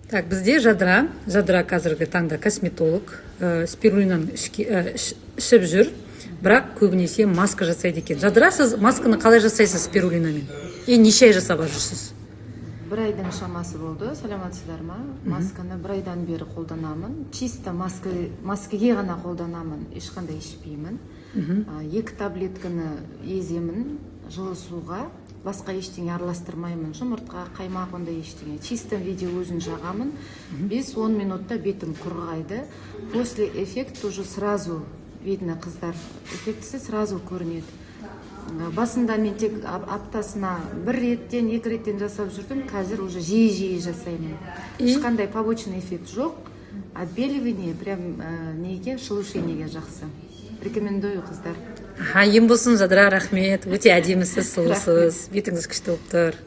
Так, бізде Жадыра. Жадыра қазіргі таңда косметолог, спирулинаны ішіп жүр, бірақ көбінесе маска жасайды екен. Жадыра, сіз масканы қалай жасайсыз спирулинамен и неше ай жасап жүрсіз? Бір айдың шамасы болды. Саламатсыздар ма? Масканы бір айдан бері қолданамын. Чисто маска, маскаге ғана қолданамын, ешқандай ішпеймін. Екі таблетканы еземін жылы суға, басқа ештеңе араластырмаймын, жұмыртқа, қаймақ, ондай ештеңе. Чистом виде өзін жағамын. 5-10 минутта бетім құрғайды. После эффект уже сразу видно, қыздар, эффектісі сразу көрінеді. Басында мен тек аптасына бір реттен, екі реттен жасап жүрдім, қазір уже жиі жиі жасаймын. Ешқандай побочный эффект жоқ. Отбеливание прям, неге, шелушениеге жақсы. Рекомендую, қыздар. Аха, ем болсын, Жадыра, рахмет. Өте әдемісіз, сұлусыз, бетіңіз күшті болып тұр.